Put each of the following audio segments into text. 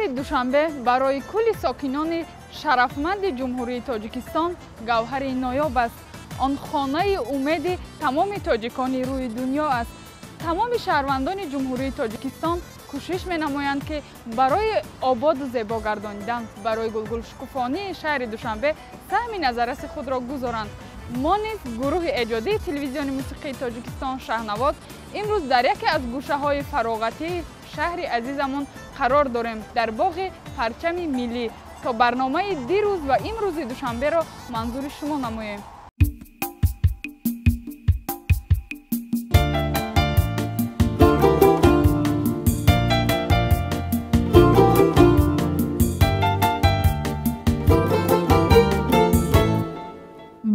Шаҳри Душанбе барои кулли сокинони шарафманди Ҷумҳурии Тоҷикистон гавҳари ноёб аст. Он хонаи умеди тамоми тоҷикони рӯи дунё аст. Тамоми шаҳрвандони Ҷумҳурии Тоҷикистон кӯшиш менамоянд, ки барои ободу зебо гардонидан, барои гулгулшукуфонии шаҳри Душанбе саҳми назарраси худро гузоранд. Мо низ гурӯҳи эҷодии телевизиони мусиқии Тоҷикистон Шаҳнавоз имрӯз дар яке аз гӯшаҳои фароғатии шаҳри азизамон қарор дорем, дар боғи парчами миллӣ, то барномаи дирӯз ва имрӯзи Душанберо манзури шумо намоем.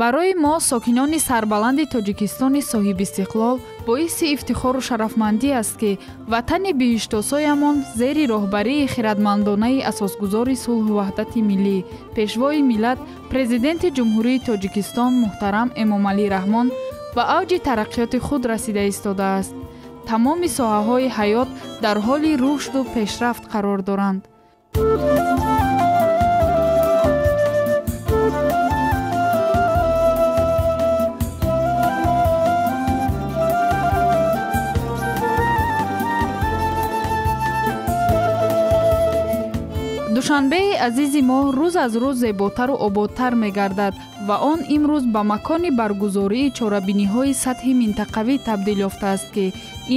Барои мо сокинони сарбаланди Тоҷикистони соҳибистиқлол боиси ифтихору шарафмандӣ аст, ки ватани биҳиштосоямон зери роҳбарии хиратмандонаи асосгузори сулҳу ваҳдати миллӣ, пешвои миллат, президенти Ҷумҳурии Тоҷикистон муҳтарам Эмомалӣ Раҳмон ба авҷи тараққиёти худ расида истодааст. Тамоми соҳаҳои ҳаёт дар ҳоли рушду пешрафт қарор доранд. Душанбеи азизи мо рӯз аз рӯз зеботару ободтар мегардад ва он имрӯз ба макони баргузории чорабиниҳои сатҳи минтақавӣ табдил ёфтааст, ки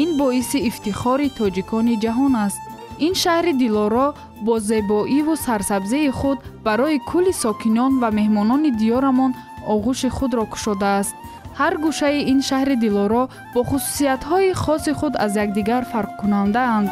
ин боиси ифтихори тоҷикони ҷаҳон аст. Ин шаҳри дилоро бо зебоиву сарсабзии худ барои кулли сокинон ва меҳмонони диёрамон оғӯши худро кушодааст. Ҳар гӯшаи ин шаҳри дилоро бо хусусиятҳои хоси худ аз якдигар фарқкунандаанд.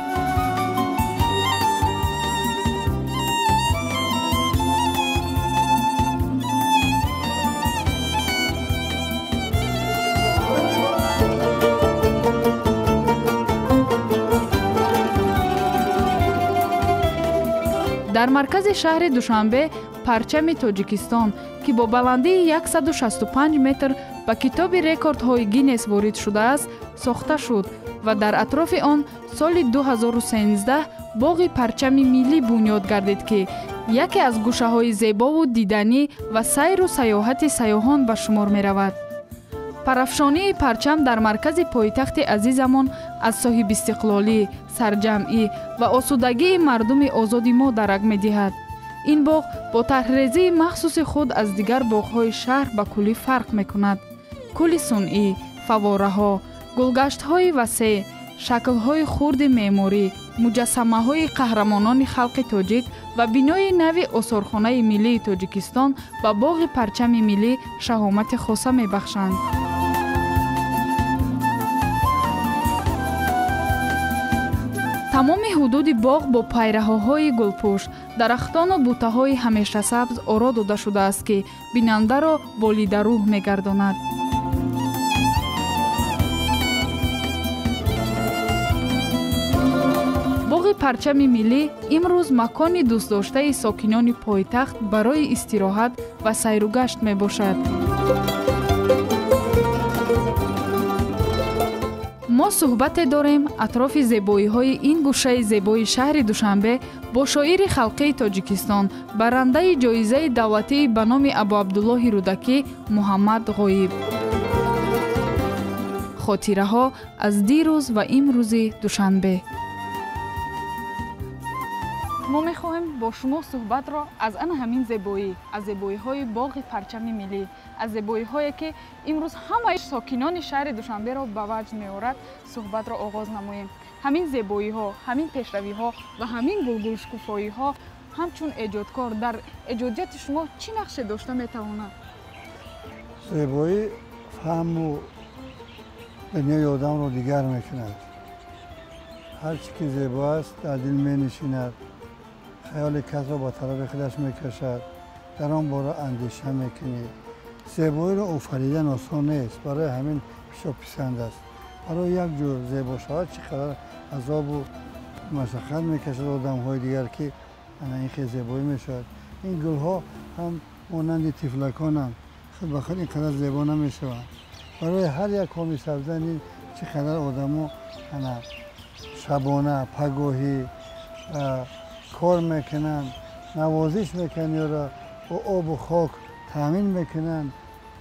Дар маркази шаҳри Душанбе парчами Тоҷикистон, ки бо баландии 165 метр ба китоби рекордҳои Гиннес ворид шудааст, сохта шуд ва дар атрофи он соли 2013 боғи парчами миллӣ бунёд гардид, ки яке аз гӯшаҳои зебову диданӣ ва сайру сайёҳати сайёҳон ба шумор меравад. Парафшонии парчам дар маркази пойтахти азизамон аз соҳибистиқлолӣ, сарҷамъӣ ва осудагии мардуми озоди мо дарак медиҳад. Ин боғ бо тарҳрезии махсуси худ аз дигар боғҳои шаҳр ба куллӣ фарқ мекунад. Кӯли сунъӣ, фаввораҳо, гулгаштҳои васеъ, шаклҳои хурди меъморӣ, муҷассамаҳои қаҳрамонони халқи тоҷик ва бинои нави осорхонаи миллии Тоҷикистон ба боғи парчами миллӣ шаҳомати хоса мебахшанд. Тамоми ҳудуди боғ бо пайраҳаҳои гулпӯш, дарахтону бутаҳои ҳамешасабз оро дода шудааст, ки бинандаро болидарӯҳ мегардонад. Боғи парчами миллӣ имрӯз макони дӯстдоштаи сокинони пойтахт барои истироҳат ва сайругашт мебошад. Мо суҳбате дорем атрофи зебоиҳои ин гӯшаи зебои шаҳри Душанбе бо шоири халқии Тоҷикистон, барандаи ҷоизаи давлатии ба номи Абуабдуллоҳи Рӯдакӣ Муҳаммад Ғоиб. Хотираҳо аз дирӯз ва имрӯзи Душанбе. Мо мехоҳем бо шумо суҳбатро аз ана ҳамин зебоӣ, аз зебоиҳои боғи парчами миллӣ, аз зебоиҳое ки имрӯз ҳамаи сокинони шаҳри Душанберо ба ваҷд меорад, суҳбатро оғоз намоем. Ҳамин зебоиҳо, ҳамин пешравиҳо ва ҳамин гулгулшукуфоиҳо ҳамчун эҷодкор дар эҷодияти шумо чӣ нақше дошта метавонад? Зебоӣ фаҳму дунёи одамро дигар мекунад. Ҳар чӣ ки зебо аст дар дил менишинад, хаёли касро ба тарафи худаш мекашад, дар он бора андеша мекунӣ. Зебоиро офаридан осон нест, барои ҳамин бисёр писанд аст. Барои як ҷур зебо шавад чӣ қадар азобу машаққат мекашад одамҳои дигар, ки ана ин хел зебоӣ мешавад. Ин гулҳо ҳам монанди тифлаконанд, худ ба худ ин қадар зебо намешаванд. Барои ҳар як коми сабзани чӣ қадар одамо ана шабона, пагоҳӣ кор мекунанд, навозиш мекунанд, ёро бо обу хок таъмин мекунанд,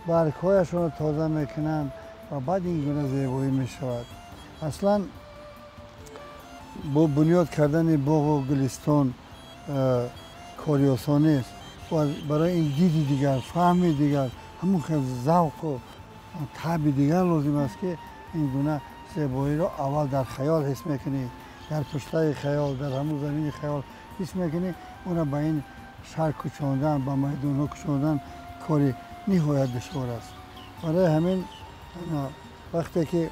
баргҳояшонро тоза мекунанд ва баъд ин гуна зебоӣ мешавад. Аслан бо бунёд кардани боғу гулистон кори осон нест. Барои ин диди дигар, фаҳми дигар, ҳамон хел завқу таби дигар лозим аст, ки ин гуна зебоиро аввал дар хаёл ҳис мекунӣ, дар пуштаи хаёл, дар ҳамон замини хаёл ҳис мекунӣ. Онро ба ин шаҳр кӯчондан, ба майдонҳо кӯчондан кори ниҳоят душвор аст. Барои ҳамин вақте ки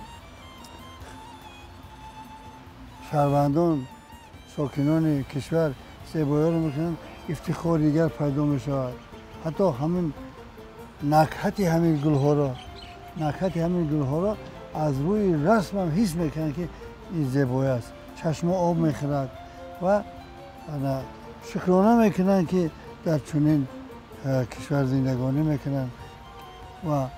шаҳрвандон, сокинони кишвар зебоиҳоро мекунанд, ифтихори дигар пайдо мешавад. Ҳатто ҳамин накҳати ҳамин гулҳоро, накҳати ҳамин гулҳоро аз рӯи расмам ҳис мекунанд, ки ин зебоӣ аст. Чашмо об мехӯрад ва шукрона мекунанд, ки дар чунин кишвар зиндагонӣ мекунанд ва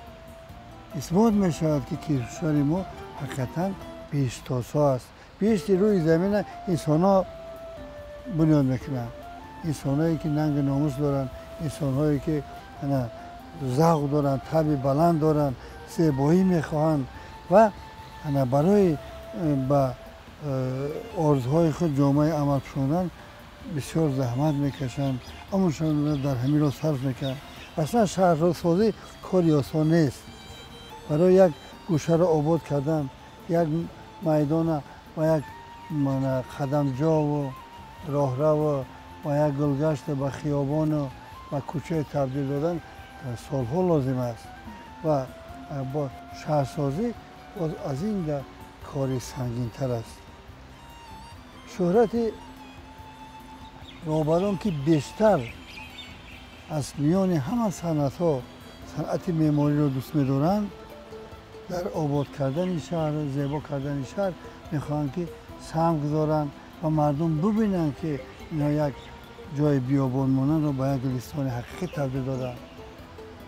исбот мешавад, ки кишвари мо ҳақиқатан биҳиштосо аст. Биҳишти рӯи замина инсонҳо бунёд мекунанд, инсонҳое ки нангу номус доранд, инсонҳое ки завқ доранд, таби баланд доранд, зебоӣ мехоҳанд ва барои ба орзуҳои худ ҷомаи амал пӯшондан бисёр заҳмат мекашанд, умршонро дар ҳамин роҳ сарф мекунанд. Аслан шаҳрсозӣ кори осон нест. Барои як гӯшаро обод кардан, як майдона ва як қадамҷову роҳраву ва як гулгашта ба хиёбону ба кӯчае табдил додан солҳо лозим аст ва бо шаҳрсозӣ боз аз ин да кори сангинтар аст. Шӯҳрати роҳбарон, ки бештар аз миёни ҳама санъатҳо санъати меъмориро дӯст медоранд, дар обод кардани шаҳр, зебо кардани шаҳр мехоҳанд, ки саҳм гузоранд ва мардум бибинанд, ки инҳо як ҷои биёбонмонандро ба як гулистони ҳақиқӣ табдил доданд.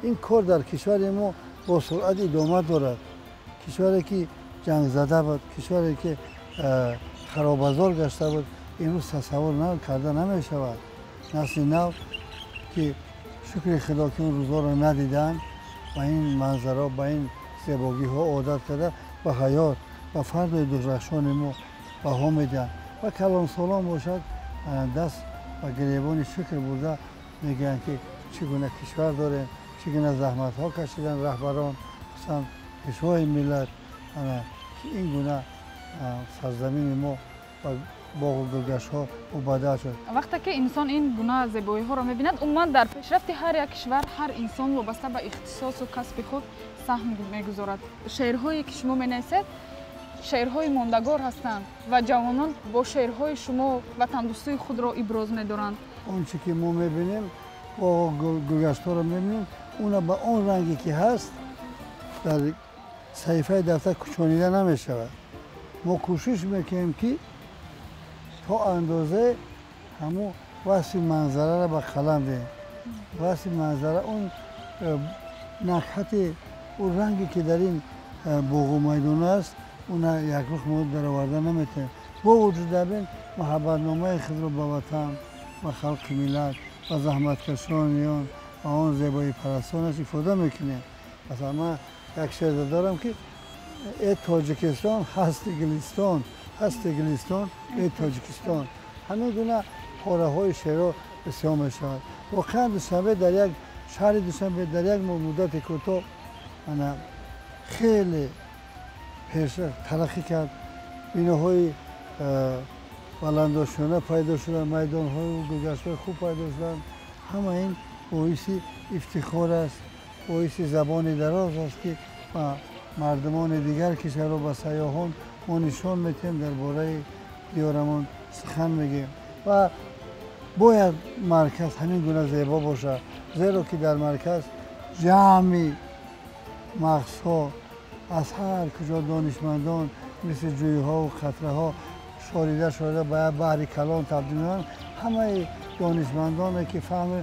Ин кор дар кишвари мо бо суръат идома дорад. Кишваре ки ҷангзада буд, кишваре ки харобазор гашта буд, имрӯз тасаввур карда намешавад. Насли нав, ки шукри худо ки он рӯзҳоро надиданд, ба ин манзаро, ба ин зебогиҳо одат карда, ба ҳаёт, ба фардои дурахшони мо баҳо медиҳанд ва калонсолон бошад, даст ба гиребони шукр бурда мегӯянд, ки чӣ гуна кишвар дорем, чӣ гуна заҳматҳо кашиданд раҳбарон, хусусан пешвои миллат, ки ин гуна сарзамини мо ба боғу гулгаштҳо мубаддал шуд. Вақте ки инсон ин гуна зебоиҳоро мебинад, умуман дар пешрафти ҳар як кишвар ҳар инсон вобаста ба ихтисосу касби худ саҳм мегузорад. Шеърҳое ки шумо менависед, шеърҳои мондагор ҳастанд ва ҷавонон бо шеърҳои шумо ватандӯстии худро иброз медоранд. Он чӣ ки мо мебинем, боғу гулгаштҳоро мебинем, она ба он ранге ки ҳаст дар саҳифаи дафтар кӯчонида намешавад. Мо кӯшиш мекунем, ки то андозе ҳамун васфи манзараро ба қалам диҳем. Васфи манзара, он накҳати он ранге ки дар ин боғу майдон аст, она якрух мо дароварда наметавонем. Бо вуҷуди ин муҳаббатномаи худро ба ватан, ба халқи миллат, ба заҳматкашони он, ба он зебоипарастонаш ифода мекунем. Масалан, ман як шеър дорам, ки э Тоҷикистон ҳасти гулистон, ҳасти гулистон, э Тоҷикистон. Ҳамин гуна пораҳои шеърҳо бисёр мешавад. Воқеан Душанбе дар як шаҳри Душанбе дар як муддати кӯтоҳ хеле пешрафт тараққӣ кард. Биноҳои баландошёна пайдо шуданд, майдонҳою гулгаштҳои хуб пайдо шуданд. Ҳама ин боиси ифтихор аст, боиси забони дароз аст, ки ба мардумони дигар кишварҳо, ба сайёҳон мо нишон медиҳем, дар бораи диёрамон сухан мегӯем. Ва бояд марказ ҳамин гуна зебо бошад, зеро ки дар марказ ҷамъи мағзҳо аз ҳар куҷо донишмандон мисли ҷӯйҳову қатраҳо шорида шорида ба як баҳри калон табдил меёбанд. Ҳамаи донишмандоне ки фаҳми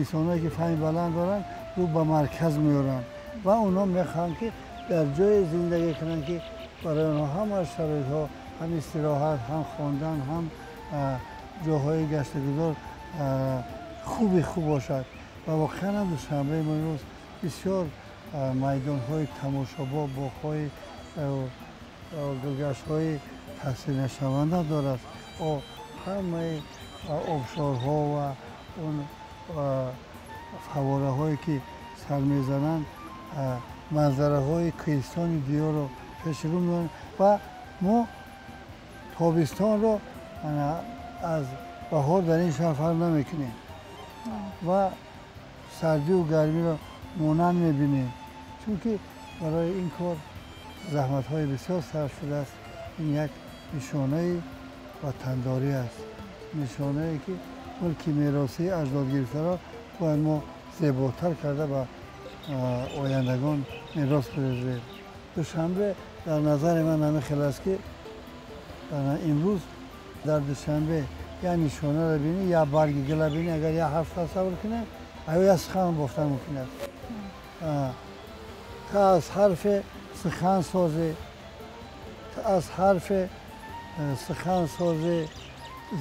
инсонҳое ки фаҳми баланд доранд, рӯ ба марказ меоранд ва онҳо мехоҳанд, ки дар ҷое зиндагӣ кунанд, ки барои онҳо ҳама шароитҳо, ҳам истироҳат, ҳам хондан, ҳам ҷоҳои гаштагузор хуби хуб бошад. Ва воқеан ҳам Душанбеи мо имрӯз бисёр майдонҳои тамошобоб, боғҳои гулгаштҳои таҳсилнашаванда дорад. Ҳамаи обшорҳо ва он фаввораҳое ки сар мезананд, манзараҳои кӯҳистони диёрро пеши рӯ меоранд ва мо тобистонро аз баҳор дар ин шаҳр фарқ намекунем ва сардию гармиро монанд мебинем, чунки барои ин кор заҳматҳои бисёр сарф шудааст. Ин як нишонаи ватандорӣ аст, нишонае ки мулки меросии аҷдод гирифтаро бояд мо зеботар карда ба ояндагон мерос гузорем. Душанбе дар назари ман ҳамин хел аст ки имрӯз дар Душанбе як нишонаро бинӣ, як барги гула бинӣ, агар як ҳарф тасаввур кунем, аю як сухан бофтан мумкин аст. Та аз ҳарфе сухан созӣ, та аз ҳарфе сухан созӣ,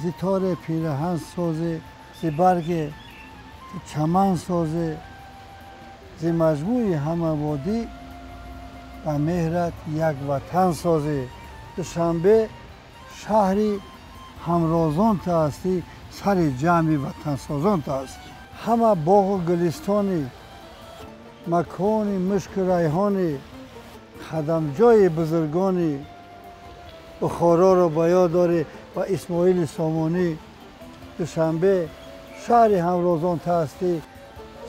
зи торе пираҳан созӣ, зи барге чаман созӣ, зи маҷмӯи ҳама водӣ ба меҳрат як ватан созӣ. Душанбе шаҳри ҳамрозон та ҳастӣ, сари ҷамъи ватансозон та ҳастӣ. Ҳама боғу гулистони, макони мушку райҳони, қадамҷои бузургони Бухороро ба ёд дорӣ ва Исмоили Сомонӣ. Душанбе шаҳри ҳамрозон та ҳастӣ,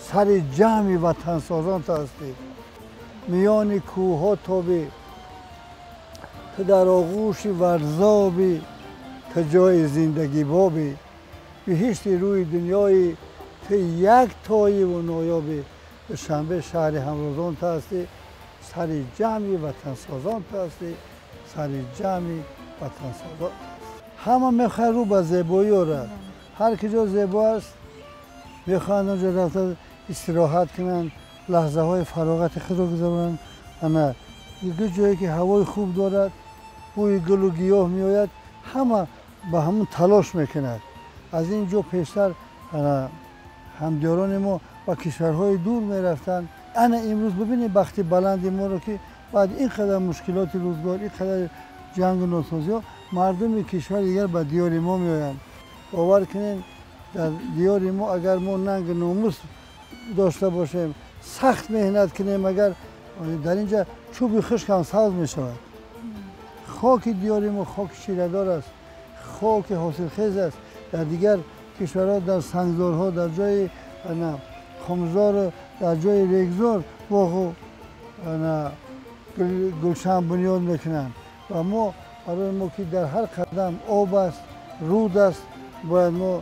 сари ҷамъи ватансозон та ҳастӣ. Миёни кӯҳҳо тобӣ, ту дар оғӯши варзобӣ, ту ҷои зиндагибобӣ, биҳишти рӯи дунёи ту як тоиву ноёбӣ. Душанбе шаҳри ҳамрозон та ҳастӣ, сари ҷамъи ватансозон та ҳастӣ, сари ҷамъи ватансозон. Ҳама мехоҳад рӯ ба зебоӣ орад. Ҳар ки ҷо зебо аст, мехоҳанд онҷо рафта истироҳат кунанд, лаҳзаҳои фароғати худро гузаронанд. Ана як ҷое ки ҳавои хуб дорад, бӯи гулу гиёҳ меояд, ҳама ба ҳамон талош мекунад. Аз ин ҷо пештар ҳамдиёрони мо ба кишварҳои дур мерафтанд. Ана имрӯз бибинед бахти баланди моро, ки баъд ин қадар мушкилоти рӯзгор, ин қадар ҷангу носозиҳо, мардуми кишвари дигар ба диёри мо меоянд. Бовар кунед, дар диёри мо агар мо нангу номус дошта бошем, сахт меҳнат кунем, агар дар инҷа чӯби хушк ҳам сабз мешавад. Хоки диёри мо хоки ширадор аст, хоки ҳосилхез аст. Дар дигар кишварҳо дар сангзорҳо, дар ҷои хумзору дар ҷои регзор боғу гулшан бунёд мекунанд. Ва мо барои мо ки дар ҳар қадам об аст, руд аст, бояд мо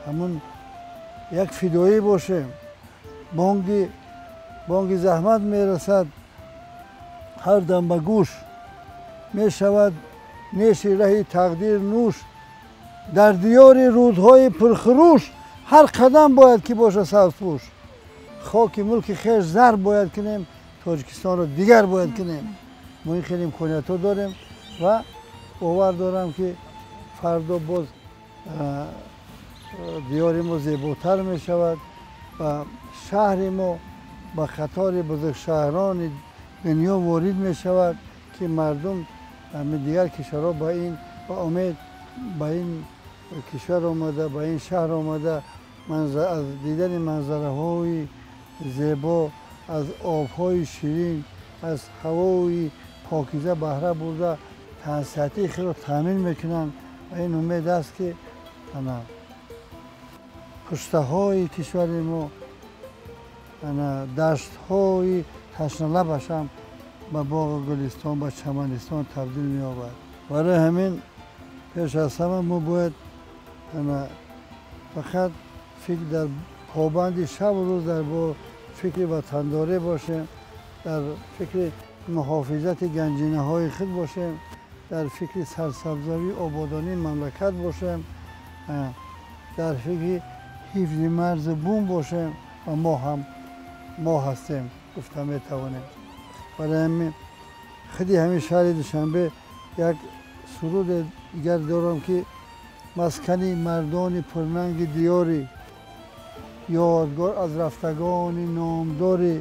ҳамун як фидоӣ бошем. Бонги заҳмат мерасад ҳар дам ба гӯш, мешавад неши раҳи тақдир нӯш. Дар диёри рӯдҳои пурхурӯш ҳар қадам бояд ки бошад сабзпӯш. Хоки мулки хеш зар бояд кунем, Тоҷикистонро дигар бояд кунем. Мо ин хеле имкониятҳо дорем ва бовар дорам, ки фардо боз диёри мо зеботар мешавад ва шаҳри мо ба қатори бузургшаҳрони дунё ворид мешавад, ки мардум дигар кишварҳо ба ин ба умед ба ин кишвар омада, ба ин шаҳр омада, аз дидани манзараҳои зебо, аз обҳои ширин, аз ҳавои покиза баҳра бурда, тансиҳатии худро таъмин мекунанд. Ва ин умед аст, ки пуштаҳои кишвари мо, даштҳои ташналабаш ҳам ба боғу гулистон, ба чаманистон табдил меёбад. Барои ҳамин пеш аз ҳама мо бояд фақат фикр дар побанди шабу рӯз дар бо фикри ватандорӣ бошем, дар фикри муҳофизати ганҷинаҳои худ бошем, дар фикри сарсабзавии ободонии мамлакат бошем, дар фикри ҳифзи марзу бум бошем ва мо ҳам мо ҳастем гуфта метавонем. Барои ҳамин худи ҳамин шаҳри Душанбе як суруде дигар дорам, ки Маскани мардони пурнанги диёрӣ, ёдгор аз рафтагони номдорӣ,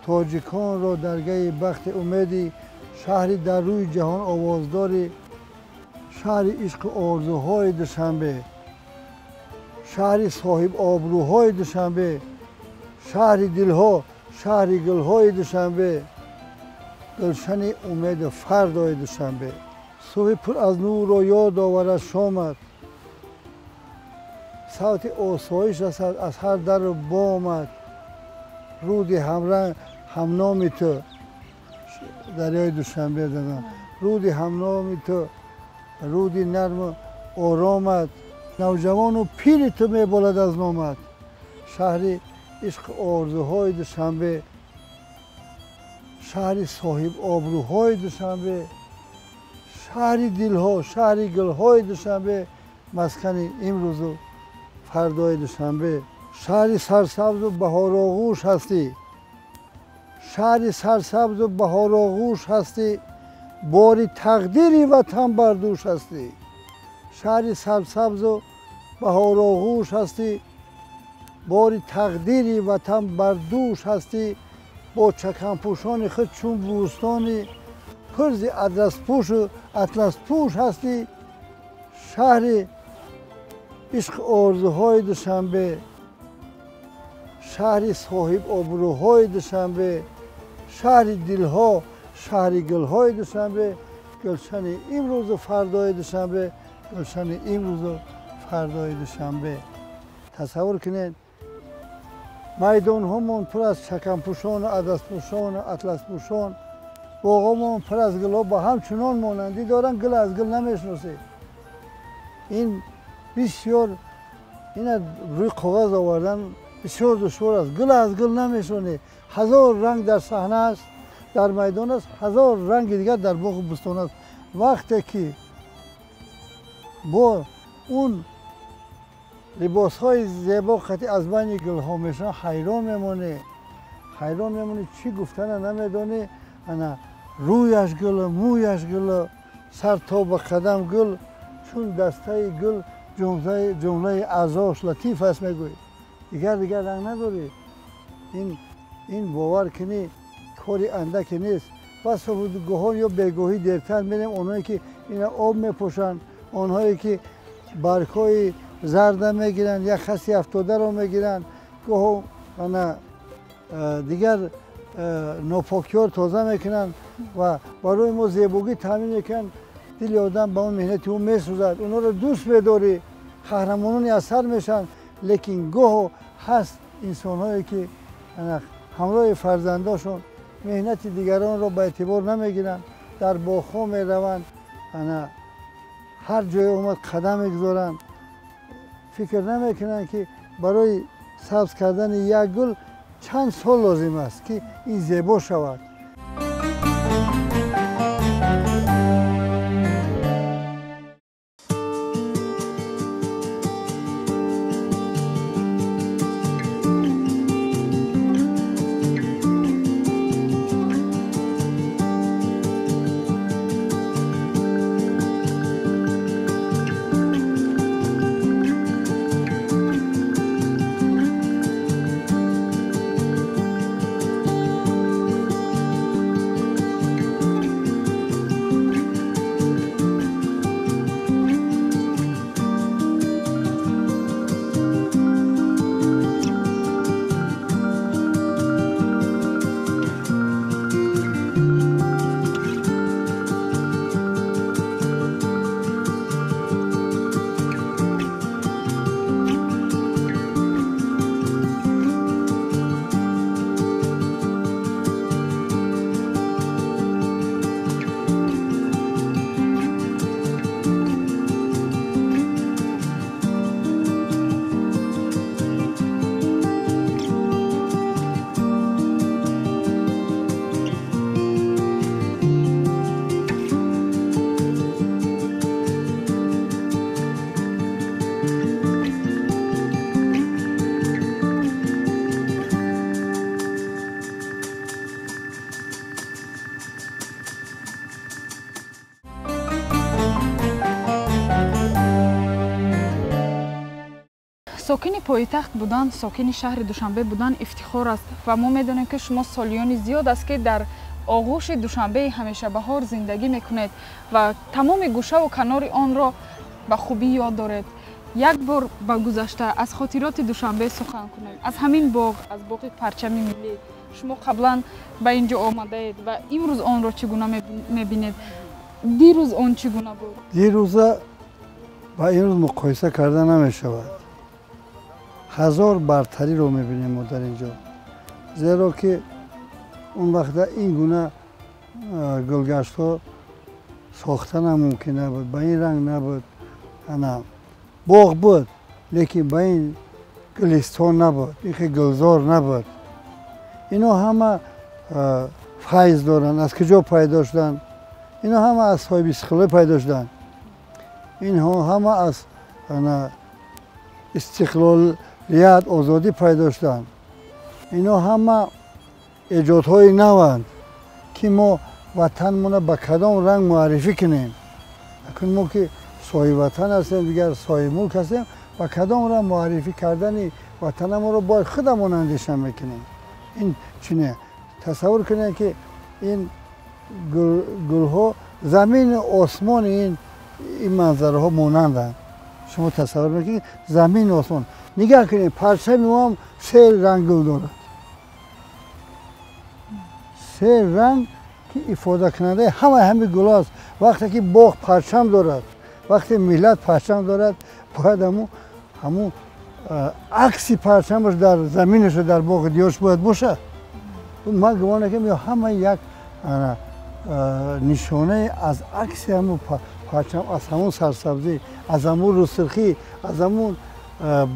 тоҷиконро даргаи бахти умедӣ, шаҳри дар рӯи ҷаҳон овоздорӣ, шаҳри ишқу орзуҳои Душанбе, шаҳри соҳибобрӯҳои Душанбе, шаҳри дилҳо, шаҳри гулҳои Душанбе, гулшани умеду фардои Душанбе. Субҳи пур аз нурро ёд оварад шомат, савти осоиш расад аз ҳар дару бомат, руди ҳамранг ҳамноми ту, дарёи Душанбе дадам, руди ҳамноми ту, руди нарму оромат, навҷавону пири ту меболад аз номат, шаҳри ишқу орзуҳои Душанбе, шаҳри соҳибобрӯҳои Душанбе, шаҳри дилҳо, шаҳри гулҳои Душанбе, маскани имрӯзу фардои Душанбе, шаҳри сарсабзу баҳороғӯш ҳастӣ, шаҳри сарсабзу баҳороғӯш ҳастӣ, бори тақдири ватан бар дӯш ҳастӣ, шаҳри сарсабзу баҳороғӯш ҳастӣ, бори тақдири ватан бар дӯш ҳастӣ, бо чаканпӯшони худ чун бӯстони пурзи атласпӯшу атласпӯш ҳастӣ, шаҳри ишқу орзуҳои Душанбе, шаҳри соҳибобрӯҳои Душанбе, шаҳри дилҳо, шаҳри гулҳои Душанбе, гулшани имрӯзу фардои Душанбе, гулшани имрӯзу фардои Душанбе. Тасаввур кунед, майдонҳомон пур аз чаканпӯшону адаспӯшону атласпӯшон, боғҳомон пур аз гулҳо ба ҳамчунон монандӣ доранд, гул аз гул намешиносед. Ин бисёр ина рӯи коғаз овардан бисёр душвор аст. Гул аз гул намешонӣ. Ҳазор ранг дар саҳна аст, дар майдон аст, ҳазор ранги дигар дар боғу бӯстон аст. Вақте ки бо он либосҳои зебо қатъи аз байни гулҳо мешаванд, ҳайрон мемонӣ, ҳайрон мемонӣ, чӣ гуфтана намедонӣ. Ана рӯяш гул, мӯяш гул, сар то ба қадам гул, чун дастаи гул ҷумлаи аъзош латиф аст мегӯӣ. Дигар ранг надорӣ. Ин бовар кунӣ кори андаке нест. Бас гоҳон ё бегоҳӣ дертар мерем, онҳое ки ина об мепӯшанд, онҳое ки баргҳои зарда мегиранд, як хаси афтодаро мегиранд, гоҳо ана дигар нопокиҳоро тоза мекунанд ва барои мо зебогӣ таъмин мекунанд. Дили одам ба он меҳнати ӯ месӯзад, онҳоро дӯст медорӣ, қаҳрамонони асар мешаванд. Лекин гоҳо ҳаст инсонҳое ки ҳамроҳи фарзандошон меҳнати дигаронро ба эътибор намегиранд, дар боғҳо мераванд, ҳар ҷое омад қадам мегузоранд, фикр намекунанд ки барои сабз кардани як гул чанд сол лозим аст ки ин зебо шавад. Сокини пойтахт будан, сокини шаҳри Душанбе будан ифтихор аст ва мо медонем, ки шумо солиёни зиёд аст, ки дар оғӯши Душанбеи ҳамешабаҳор зиндагӣ мекунед ва тамоми гӯшаву канори онро ба хубӣ ёд доред. Як бор ба гузашта, аз хотироти Душанбе сухан кунед, аз ҳамин боғ, аз боғи парчами миллӣ. Шумо қаблан ба ин ҷо омадаед ва имрӯз онро чӣ гуна мебинед? Дирӯз он чӣ гуна буд? Дирӯза ба имрӯз муқоиса карда намешавад. Ҳазор бартариро мебинем мо дар ин ҷо, зеро ки он вақта ин гуна гулгаштҳо сохта намумкин набуд, ба ин ранг набуд. Ана боғ буд, лекин ба ин гулистон набуд, ин хел гулзор набуд. Ино ҳама файз доранд. Аз куҷо пайдо шуданд? Ино ҳама аз соҳиби истиқлолӣ пайдо шуданд. Инҳо ҳама аз истиқлолият, озодӣ пайдо шуданд. Ино ҳама эҷодҳои наванд, ки мо ватанмонро ба кадом ранг муаррифӣ кунем. Акун мо ки соҳиби ватан ҳастем, дигар соҳиби мулк ҳастем, ба кадом ранг муаррифӣ кардани ватанамонро бояд худамон андеша мекунем. Ин чуне тасаввур кунем, ки ин гулҳо замину осмони ин манзараҳо монанданд. Шумо тасаввур мекунед, замину осмон. Нигаҳ кунед, парчами мо ҳам се ранг гул дорад, се ранг, ки ифодакунандаи ҳамаи ҳамин гулҳо аст. Вақте ки боғ парчам дорад, вақте миллат парчам дорад, бояд ҳамун акси парчамаш дар заминашу дар боғи диёрш бояд бошад. Ман гумон мекунам, ё ҳама як нишонае аз акси ҳамун парчам, аз ҳамун сарсабзӣ, аз ҳамун рӯсурхӣ, аз ҳамун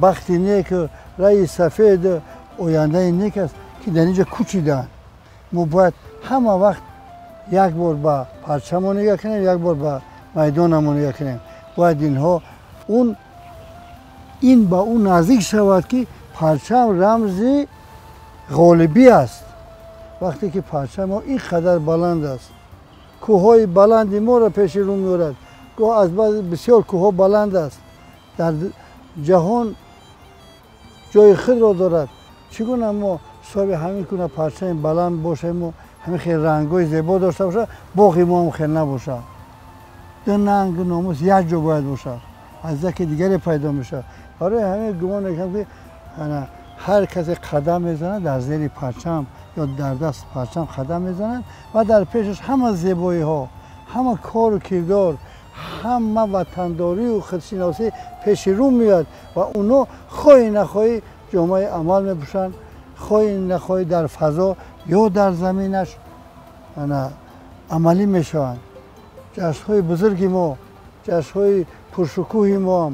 бахти неку раи сафеду ояндаи нек аст, ки дар инҷо кӯчидаанд. Мо бояд ҳама вақт як бор ба парчамон нигоҳ кунем, як бор ба майдонамон нигоҳ кунем. Бояд инҳо он ин ба ӯ наздик шавад, ки парчам рамзи ғолибӣ аст. Вақте ки парчам мо ин қадар баланд аст, кӯҳҳои баланди моро пеши рӯ меорад. Гоҳ аз баъзе бисёр кӯҳҳо баланд аст, дар ҷаҳон ҷои худро дорад. Чӣ гуна мо соҳиби ҳамин гуна парчами баланд бошему, ҳамин хел рангҳои зебо дошта бошад, боғи мо ҳам хел набошад? Ду нангу номус як ҷо бояд бошад, аз яке дигаре пайдо мешавад. Барои ҳамин гумон мекунам, ки ҳар касе қадам мезанад дар зери парчам ё дар даст парчам қадам мезанад ва дар пешаш ҳама зебоиҳо, ҳама кору кирдор, ҳама ватандорию худшиносӣ пеши рӯ меояд ва онҳо хоҳӣ нахоҳӣ ҷомаи амал мепӯшанд, хоҳӣ нахоҳӣ дар фазо ё дар заминаш амалӣ мешаванд. Ҷашнҳои бузурги мо, ҷашнҳои пуршукӯҳи моам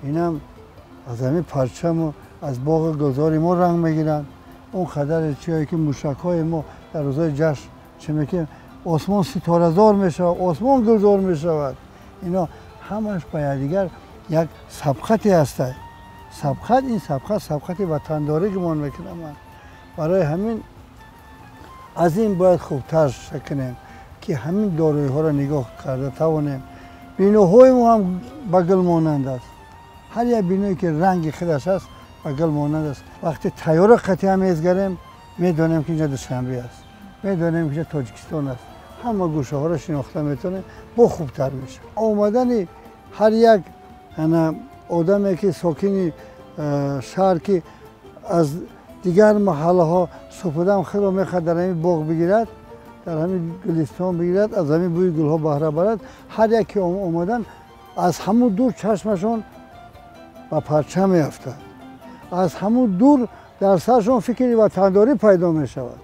инам аз ҳамин парчаму аз боғи гулзори мо ранг мегиранд. Он қадаре чиҳое ки мушакҳои мо дар рӯзҳои ҷашн чӣ мекунем, осмон ситоразор мешавад, осмон гулзор мешавад. Ино ҳамаш ба якдигар як сабқате ҳастад. Сабқат, ин сабқат сабқати ватандорӣ гумон мекунам ман. Барои ҳамин аз ин бояд хубтар кунем, ки ҳамин дороиҳоро нигоҳ карда тавонем. Биноҳои мо ҳам ба гул монанд аст. Ҳар як биное ки ранги худаш аст, ба гул монанд аст. Вақте тайёра қатъия мезгарем, медонем, ки инҷа Душанбе аст, медонем, ки инҷа Тоҷикистон аст. Ҳама гӯшаҳоро шинохта метавонем, бо хубтар мешавад. Омадани ҳар як одаме, ки сокини шаҳр, ки аз дигар маҳаллаҳо субҳудам худро мехоҳад дар ҳамин боғ бигирад, дар ҳамин гулистон бигирад, аз ҳамин бӯи гулҳо баҳра барад, ҳар яке омадан аз ҳамун дур чашмашон ба парчам меафтад, аз ҳамун дур дар саршон фикри ватандорӣ пайдо мешавад,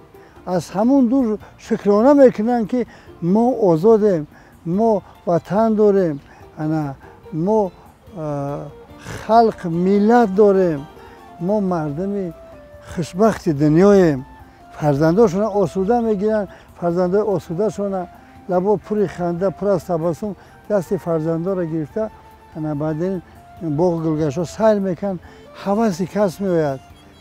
аз ҳамун дур шукрона мекунанд, ки мо озодем, мо ватан дорем, ана мо халқ, миллат дорем, мо мардуми хушбахти дунёем. Фарзандошона осуда мегиранд, фарзандои осудашона лабо пури ханда, пур аз табассум дасти фарзандоро гирифта ана баъдин боғ гулгаштҳо сайр мекунанд. Ҳаваси кас меояд,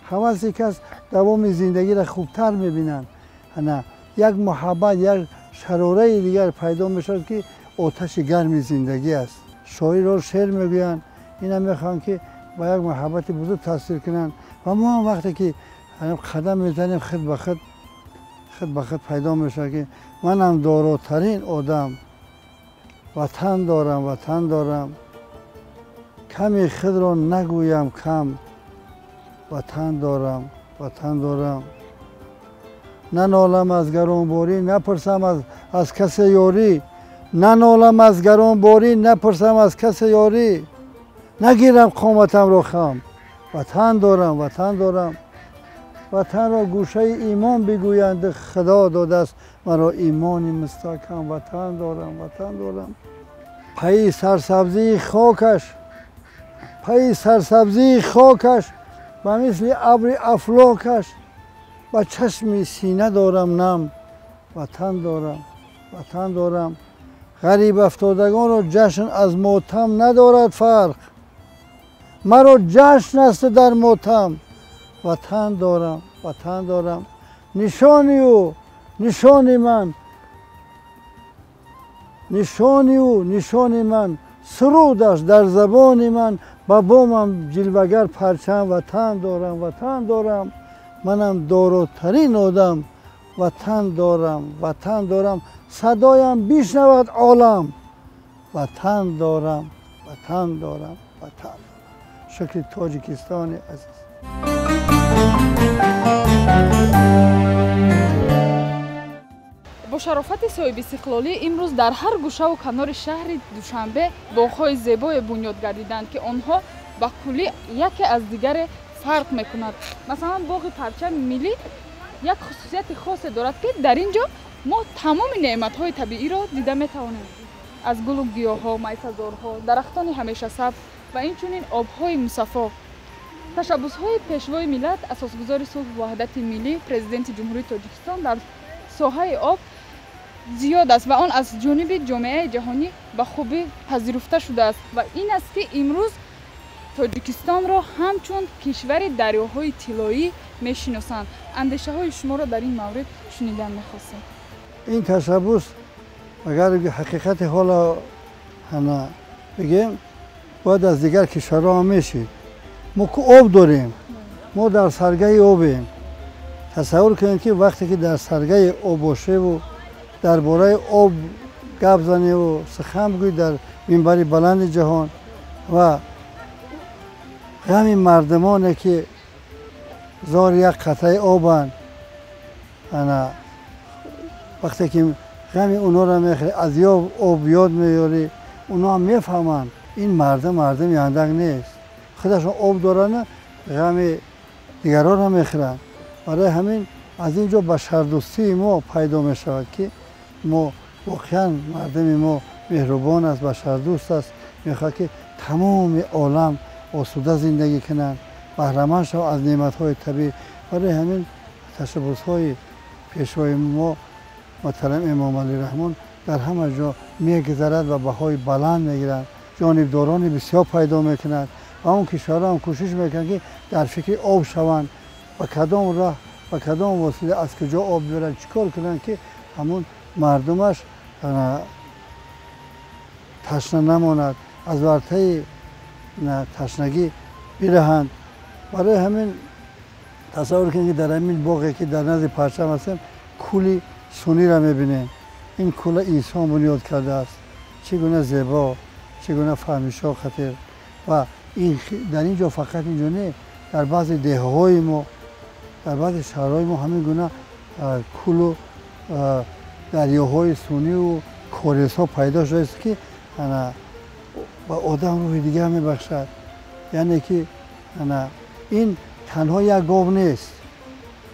ҳаваси кас давоми зиндагиро хубтар мебинанд. Ана як муҳаббат, як шарораи дигар пайдо мешавад, ки оташи гарми зиндагӣ аст. Шоирро шеър мегӯянд, ина мехоҳанд, ки ба як муҳаббати бузург таъсир кунанд. Ва мо ҳам вақте ки қадам мезанем, худ ба худ худ ба худ пайдо мешавад, ки манам доротарин одам, ватан дорам, ватан дорам, ками худро нагӯям кам, ватан дорам, ватан дорам. Нанолам аз гаронборӣ, напурсам аз касе ёрӣ, нанолам аз гаронборӣ, напурсам аз касе ёрӣ, нагирам қоматамро хам, ватан дорам, ватан дорам. Ватанро гӯшаи имон бигӯянд, худо додааст маро имони мустаҳкам, ватан дорам, ватан дорам. Пайи сарсабзии хокаш, пайи сарсабзии хокаш, ба мисли абри афлокаш, ба чашми сина дорам нам, ватан дорам, ватан дорам. Ғариб афтодагонро ҷашн аз мотам надорад фарқ, маро ҷашн аст дар мотам, ватан дорам, ватан дорам. Нишони ӯ нишони ман, нишони ӯ нишони ман, сурудаш дар забони ман, ба бомам ҷилвагар парчам, ватан дорам, ватан дорам. Манам доротарин одам, ватан дорам, ватан дорам. Садоям бишнавад олам, ватан дорам, ватан дорам, ватан дорам. Шукри Тоҷикистони азиз. Бо шарофати соҳибистиқлолӣ имрӯз дар ҳар гӯшаву канори шаҳри Душанбе боғҳои зебое бунёд гардиданд, ки онҳо ба куллӣ яке аз дигаре фарқ мекунад. Масалан, боғи парчами миллӣ як хусусияти хосе дорад, ки дар ин ҷо мо тамоми неъматҳои табииро дида метавонем: аз гулу гиёҳҳо, майсазорҳо, дарахтони ҳамешасабз ва инчунин обҳои мусаффо. Ташаббусҳои пешвои миллат, асосгузори сулҳу ваҳдати миллӣ, президенти Ҷумҳурии Тоҷикистон дар соҳаи об зиёд аст ва он аз ҷониби ҷомеаи ҷаҳонӣ ба хубӣ пазируфта шудааст. Ва ин аст, ки имрӯз Тоҷикистонро ҳамчун кишвари дарёҳои тиллоӣ мешиносанд. Андешаҳои шуморо дар ин маврид шунидан мехостем. Ин ташаббус, агар ҳақиқати ҳоло ҳана бигем, бояд аз дигар кишварҳо ҳам мешид. Мо ку об дорем, мо дар саргаи обем. Тасаввур кунед, ки вақте ки дар саргаи об бошеву дар бораи об гап заневу сухан бигӯӣ дар минбари баланди ҷаҳон ва ғами мардумоне, ки зори як қатраи обанд, ана вақте ки ғами онҳоро мехӯрӣ, аз об ёд меёрӣ, онҳо ҳам мефаҳманд, ин мардум мардуми андак нест, худашон об доранд, ғами дигаронро мехӯранд. Барои ҳамин аз ин ҷо башардӯстии мо пайдо мешавад, ки мо воқеан мардуми мо меҳрубон аст, башардӯст аст, мехоҳад, ки тамоми олам осуда зиндагӣ кунанд, баҳраманд шаванд аз неъматҳои табиӣ. Барои ҳамин ташаббусҳои пешвои мо муҳтарам Эмомалӣ Раҳмон дар ҳама ҷо мегузарад ва баҳои баланд мегиранд, ҷонибдорони бисёр пайдо мекунанд ва он кишварҳо ҳам кӯшиш мекунанд, ки дар фикри об шаванд, ба кадом роҳ, ба кадом восита, аз куҷо об биёранд, чӣ кор кунанд, ки ҳамун мардумаш ташна намонад, аз вартаи ташнагӣ бираҳанд. Барои ҳамин тасаввур кунед, ки дар ҳамин боғе, ки дар назди парчам ҳастем, кӯли сунниро мебинем. Ин кӯла инсон бунёд кардааст. Чӣ гуна зебо, чӣ гуна фаҳмишо хатир. Ва дар ин ҷо фақат ин ҷо не, дар баъзе деҳаҳои мо, дар баъзе шаҳрҳои мо ҳамин гуна кӯлу дарёҳои сунниву корезҳо пайдо шудааст, ки ба одам рӯҳи дигар мебахшад. Яъне ки ин танҳо як об нест,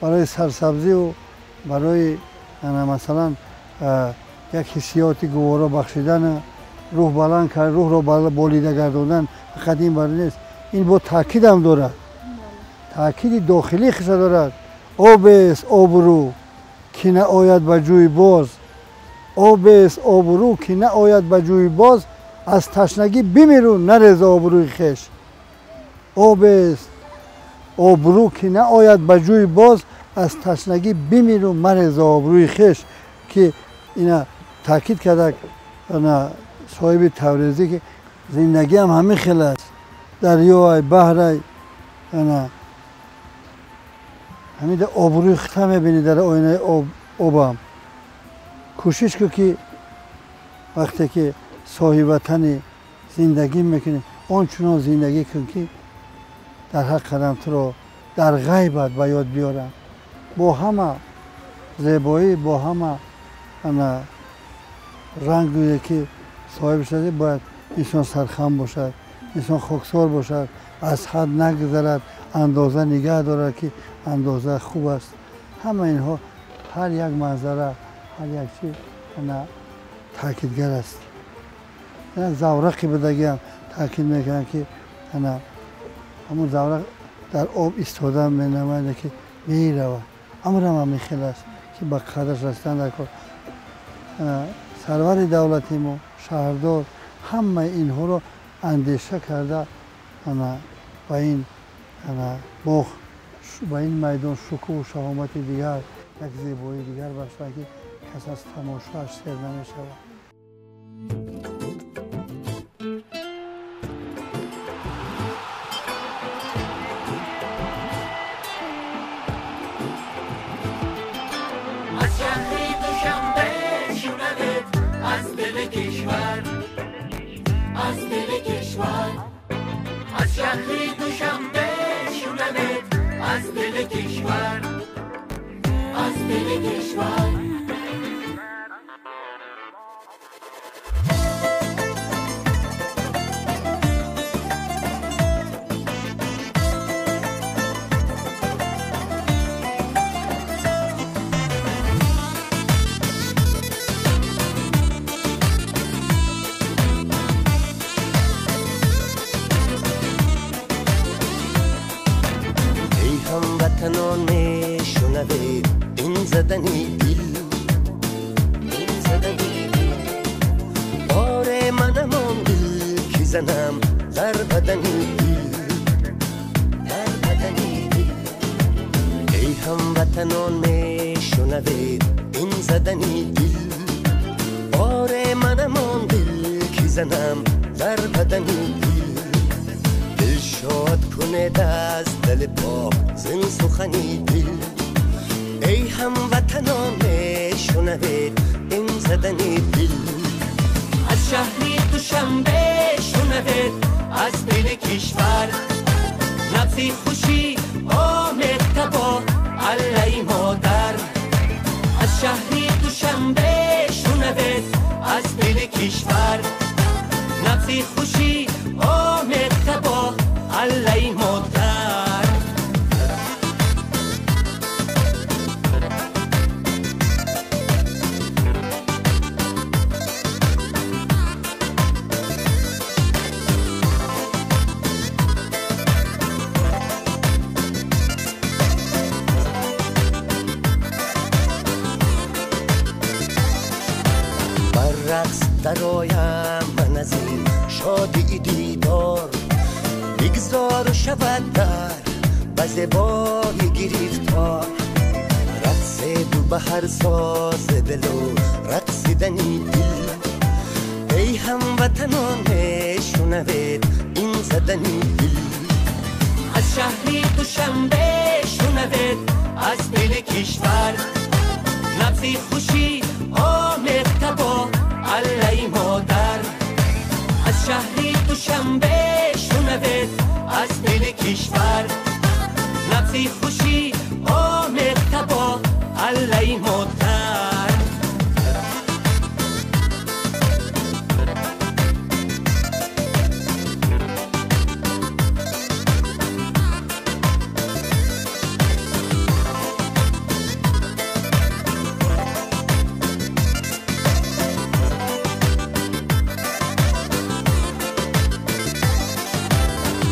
барои сарсабзиву барои масалан як ҳиссиёти гуворо бахшидан, рӯҳ баланд кард, рӯҳро болида гардондан, фақат ин бар нест. Ин бо таъкидам дорад, таъкиди дохилӣ хиса дорад. Обест обрӯ, ки наояд ба ҷӯй боз, обест обрӯ, ки наояд ба ҷӯй боз, аз ташнагӣ бимиру нарез обрӯи хеш. Обест обрӯ, ки наояд ба ҷӯй боз, аз ташнагӣ бимиру марез обрӯи хеш. Ки ина таъкид карда соҳиби Таврезӣ, ки зиндагиам ҳамин хел аст. дарёай, баҳрай, ана ҳамин обрӯи хита мебинӣ дар оинаи обам. Кӯшиш кун, ки вақте ки соҳибватани зиндагӣ мекунӣ, он чунон зиндагӣ кун, ки дар ҳар қадам туро дар ғайбат ба ёд биёранд. Бо ҳама зебоӣ, бо ҳама ана рангое ки соҳиб шудӣ, бояд инсон сархам бошад, инсон хоксор бошад, аз ҳад нагузарад, андоза нигаҳ дорад, ки андоза хуб аст. Ҳама инҳо, ҳар як манзара, ҳар як чиз ана таъкидгар аст. Заврақи будагиам таъкид мекунанд, ки ана ҳамун заврақ дар об истода менамояд, ки меравад. Амрам ҳамин хел аст, ки ба қадраш расидан дар кор. Сарвари давлати мо, шаҳрдор, ҳамаи инҳоро андеша карда, ана ба ин ана боғ, ба ин майдон шукӯҳу шаҳомати дигар, як зебоии дигар бахшанд, ки кас аз тамошоаш сер намешавад. Аз шаҳри Душанбе шунавед, аз дили кишвар, аз дили кишвар. Аз шаҳри Душанбе шунавед, аз дили кишвар, аз дили кишвар. ҳамватанон мешунавед ин задани дил, ин задани дил. Оре, манам он дил, ки занам дар бадани дил, дар бадани дил. Эй ҳамватанон мешунавед ин задани дил. Оре, манам он дил, ки занам дар бадани дил. Дил шод кунед аз дили пок зин сухани дил. Эй ҳамватанон мешунавед ин задани дил. Аз шаҳри Душанбе шунавед, аз дили кишвар. Набзи хушӣ омехта бо аллаи модар. Аз шаҳри Душанбе шунавед, аз дили кишвар. Набзи хушӣ омехта бо аллаи модар. Бар рақс дароям ман аз ин шодии дидор, бигзор шавад дар ба зебои гирифтор. Рақседу ба ҳар сози дилу рақсидани дил. Эй ҳамватанон мешунавед ин задани дил. Аз шаҳри Душанбе шунавед, аз дили кишвар. Набзи хушӣ омехта бо аллаи модар. Аз шаҳри Душанбе шунавед, аз дили кишвар. Набзи хушӣ омехта бо аллаи модар.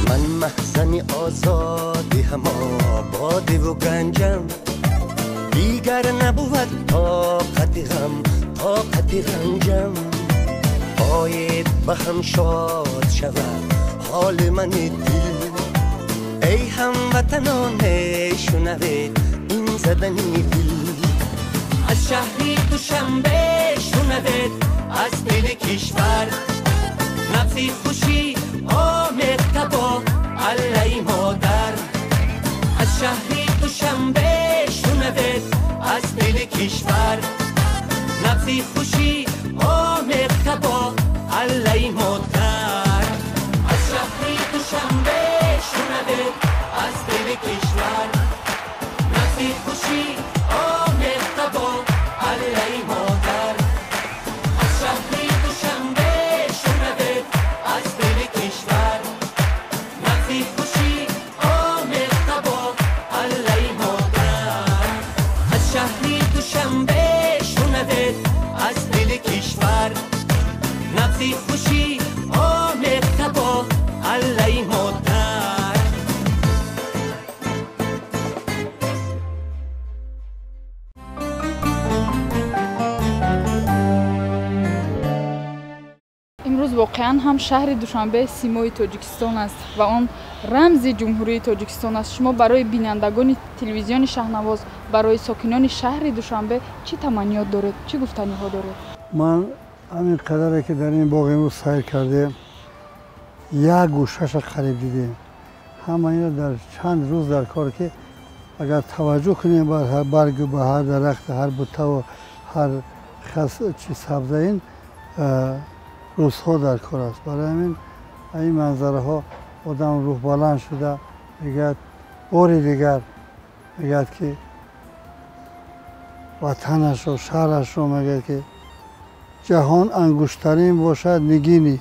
Ман маҳзани озодӣ ҳамо бодиву ганҷам, дигар набувад тоқати ғам, тоқати ранҷам. Оед ба ҳам шод шавад ҳоли мани дил. Эй ҳамватанон мешунавед ин задани дил. Аз шаҳри Душанбе шунавед, аз дили кишвар. Набзи хушӣ омехта бо шаҳри Душанбе шунавед, аз дили кишвар набзи хушӣ омехта бо аллаи модар. Аз шаҳри Душанбе шунавед, аз дили кишвар набзи хушӣ омехта бо аллаи модар. Аз шаҳри Душанбе шунавед, аз дили кишвар набзи хушӣ омехта бо аллаи модар. Аз шаҳри Душанбе шунавед, аз дили кишвар набзи хушӣ омехта бо аллаи модар. Имрӯз воқеан ҳам шаҳри Душанбе симои Тоҷикистон аст ва он рамзи Ҷумҳурии Тоҷикистон аст. Шумо барои бинандагони телевизиони Шаҳнавоз, барои сокинони шаҳри Душанбе чӣ таманниёт доред, чӣ гуфтаниҳо доред? Ман ҳамин қадаре ки дар ин боғ имрӯз сайр кардем, як гӯшаша қариб дидем. Ҳама ино дар чанд рӯз дар кор ки агар таваҷҷӯҳ кунем бар ҳар барг, ба ҳар дарахт, ҳар буттаву ҳар чи сабзаин рӯзҳо дар кор аст. Барои ҳамин ин манзараҳо одам рӯҳбаланд шуда мегӯяд, бори дигар мегӯяд ки ватанашро, шаҳрашро, мегӯяд ки ҷаҳон ангуштарин бошад нигини,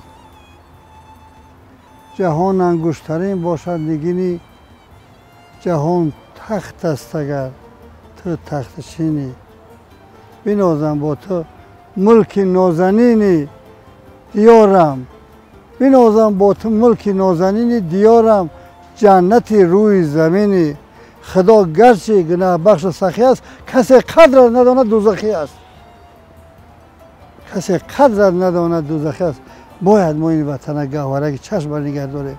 ҷаҳон ангуштарин бошад нигини, ҷаҳон тахт аст агар ту тахтшинӣ, бинозам бо ту мулки нозанини диёрам, бинозам бо ту мулки нозанини диёрам, ҷаннати рӯи замини. Худо гарчи гуноҳбахшу сахӣ аст, касе қадрат надонад дӯзахӣ аст. Касе қадрат надонад дӯзахӣ аст. Бояд мо ин ватана гаҳвораги чашм барнигаҳ дорем.